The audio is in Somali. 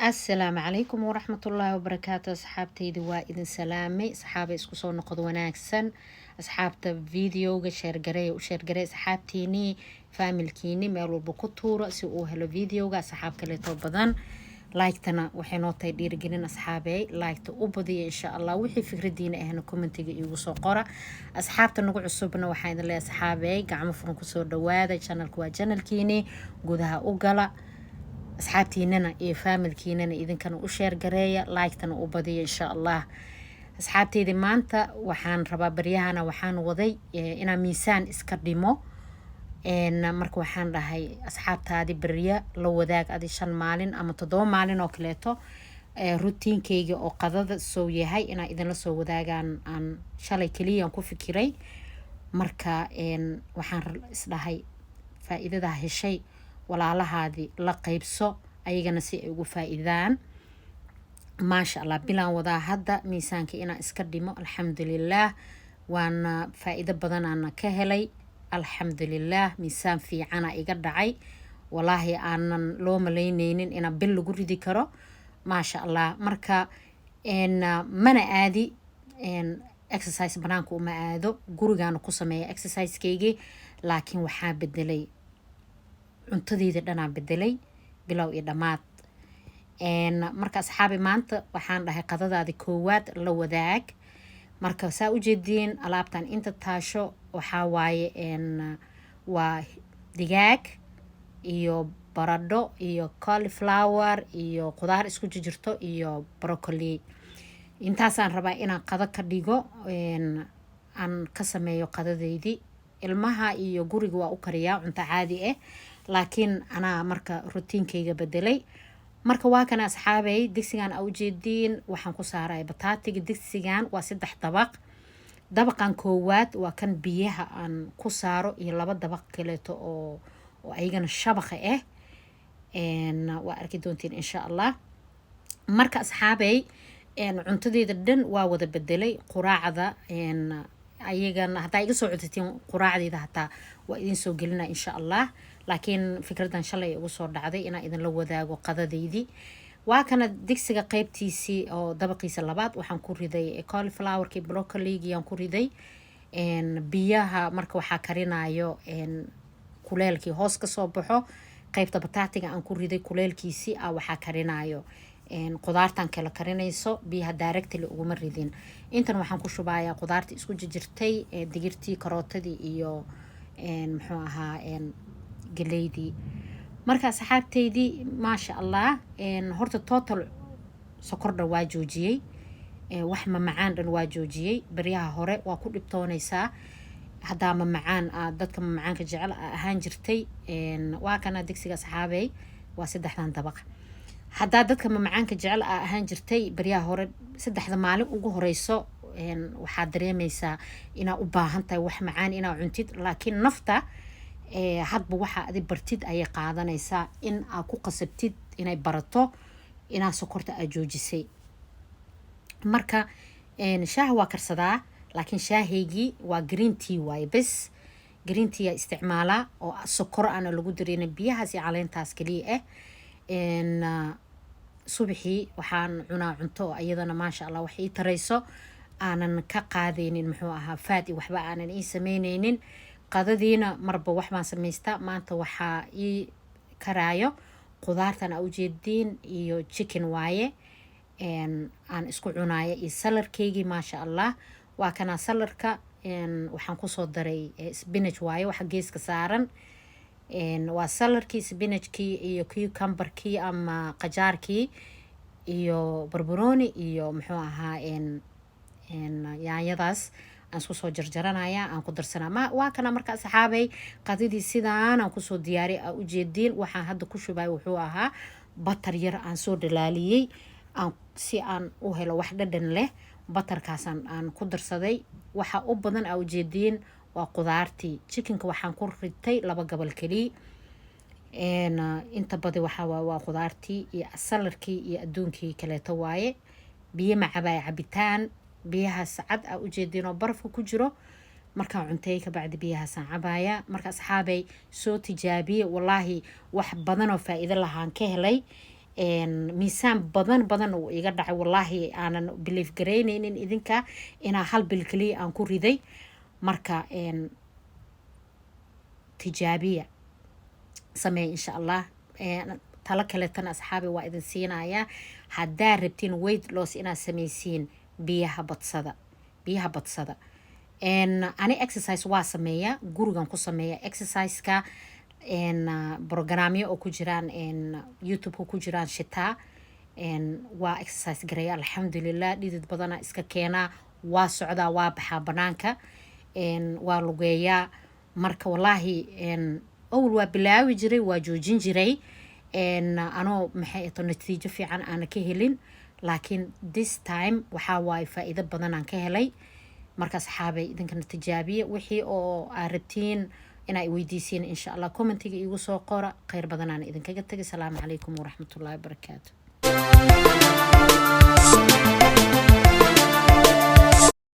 Asalaamu calaykum waraxmatullaahi wabarakaatu. Asxaabtayda, waa idin salaamay. Asxaaba, isku soo noqod wanaagsan. Asxaabta, videoga share gareeya, u share gareey asxaabtiinii, family-kiini, meel walba ku tuura si uu helo videoga asxaab kaleeto badan. Like-tana waxay noo tahay dhiirigelin. Asxaabey, like-ta u badiya insha Allah. Wixii fikradiina ahna comment-iga iigu soo qora. Asxaabta nagu cusubna waxaan idin leeyahay, asxaabey, gacmo furan kusoo dhawaada. Channel-ka waa channel-kiini, gudaha u gala. Asxaabtiinana iyo family-kiinana idinkana u share gareeya, like-tana u badiya insha Allah. Asxaabteyda, maanta waxaan rabaa, baryahana waxaan waday inaan miisaan iska dhimo. Marka waxaan dhahay, asxaabtaadi berya la wadaag, adi 5 maalin ama 7 maalin oo kaleeto routine-keyga oo qadada soo yahay inaan idinla soo wadaagaan aan shalay keliyaan ku fikiray. Marka waxaan isdhahay, faa-iidadaa heshay walaalahaadii la qeybso, ayagana si ay ugu faa-iidaan. Maasha Allah, bilaan wadaa hadda miisaanka inaan iska dhimo, alxamdulilaah, waana faa-iido badanaana ka helay, alxamdulilaah. Miisaan fiicana iga dhacay, walaahi aanan loo malayneynin inaan bil lagu ridi karo, maasha Allah. Marka mana aadi exercise, banaanka uma aado, gurigaana ku sameeya exercise-keygii, laakiin waxaa bedelay cuntadeyda dhanaa bedelay, bilow iyo dhammaad. Marka asxaabi, maanta waxaan dhahay, qadadaadi koowaad la wadaag. Marka saa ujeediin, alaabtan inta taasho waxaa waaye waa digaag iyo baradho iyo cauliflower iyo qudaar isku jirto iyo broccoli. Intaasaan rabaa inaan qado ka dhigo, aan ka sameeyo qadadeydii. Ilmaha iyo guriga waa u kariyaa cunto caadi ah, laakiin anaa marka routine-keyga bedelay. Marka waa kana, asxaabey, digsigan aa ujeediin waxaan ku saaraya bataatiga. Digsigan waa saddex dabaq. Dabaqan koowaad waa kan biyaha aan ku saaro, iyo laba dabaq kaleeto oo ayagana shabaqa ah, waa arki doontiin insha Allah. Marka asxaabey, cuntadeeda dhan waa wada bedelay. Quraacda ayagana haddaa iga soo codsatiin, quraacdeeda hataa waa idin soo gelina insha Allah, laakiin fikradan shalay igu soo dhacday inaan idinla wadaago qadadeydii. Waa kana digsiga qeybtiisii oo dabaqiisa labaad waxaan ku riday cauliflower-kii, broccoli-gii ku riday biyaha. Marka waxaa karinayo kuleelkii hoos kasoo baxo qeybta bataatiga aan ku riday, kuleelkiisii ah waxaa karinayo qudaartan kala karinayso. Biyaha directly uguma ridin. Intan waxaan ku shubayaa qudaartii isku jirjirtay, digirtii, karootadii iyo muxuu ahaa, galeydii. Marka asxaabteydii, maasha Allah, horta total sokor dhan waa joojiyey, wax mamacaan dhan waa joojiyey. Baryaha hore waa ku dhibtoonaysaa haddaa mamacaan dadka mamacaanka jecel ahaan jirtay. Waa kana digsiga, asxaabey, waa saddexdan dabaq. Haddaa dadka mamacaanka jecel a ahaan jirtay, baryaha hore 3da maalin ugu horeyso waxaad dareemeysaa inaa u baahan tahay wax macaan inaa cuntid, laakiin nafta hadba waxaa adi bartid ayay qaadanaysaa. In aa ku qasabtid inay barato inaa sokorta aa joojisay. Marka shaaha waa karsadaa, laakiin shaahaygii waa green tea waaye bes. Green tea aa isticmaalaa oo sokor aana lagu dareyna, biyahaas iyo caleentaas kaliya ah. Subaxii waxaan cunaa cunto oo iyadana maasha Allah wax ii tarayso, aanan ka qaadaynin muxuu ahaa, fat iyo waxba aanan ii sameyneynin. Qadadiina marba wax baan samaystaa. Maanta waxaa ii karaayo qudaartan aa ujeediin iyo chicken waaye aan isku cunaayo iyo salad-keygii, maasha Allah. Waa kanaa salad-ka, waxaan kusoo daray spinach waaye. Waxa geeska saaran waa salad-kii, spinach-kii iyo cucumber-kii ama qajaarkii iyo barbarooni iyo muxuu ahaa, yaanyadaas aan isku soo jarjaranaya, aan ku darsanaa. Ma waa kana. Marka asxaabay, qadidii sidaan aan kusoo diyaariy aa ujeediin. Waxaan hadda ku shubay wuxuu ahaa butter yar aan soo dhalaaliyey aan si aan u helo wax dhadhan leh. Butter-kaasaan aan ku darsaday. Waxa u badan aa ujeediin waa qudaartii. Chicken-ka waxaan ku ritay laba gabal keliya. Inta badi waxaa waa qudaartii iyo salad-kii iyo adduunkii kaleeto waaye. Biyo ma cabaaya, cabitaan biyahaas cad aa ujeediin oo barafka ku jiro. Markaan cunteey kabacdi biyahaasaan cabaaya. Marka asxaabay, soo tijaabiye, wallaahi wax badanoo faa-iido lahaan ka helay. Miisaan badan badan uu iga dhacay. Wallaahi aanan believe garaynaynin idinka inaa hal bil kaliya aan ku riday. Marka tijaabiya, sameey, insha Allah. Talo kaleetana, asxaabi, waa idin siinayaa. Haddaa rabtiin weight loss inaad sameysiin, biyaha badsada, biyaha badsada. Ani exercise waa sameeyaa, gurigan ku sameeya exerciseka. Programyo oo ku jiraan YouTube-ka ku jiraan shitaa, waa exercise gareeya. Alxamdulilah, dhidid badana iska keenaa, waa socdaa, waa baxaa banaanka, waa lugeeyaa. Marka wallaahi awal waa bilaawi jiray, waa joojin jiray, anoo maxay ato natiijo fiican aana ka helin, laakiin this time waxaa waaye faa-iido badan aan ka helay. Marka asxaabay, idinkana tijaabiye. Wixii oo aa rabtiin inaa weydiisiin, insha Allah commentiga iigu soo qora. Kheyr badanaan idinkaga tegay. Salaamu calaykum waraxmatullahi wabarakaatu.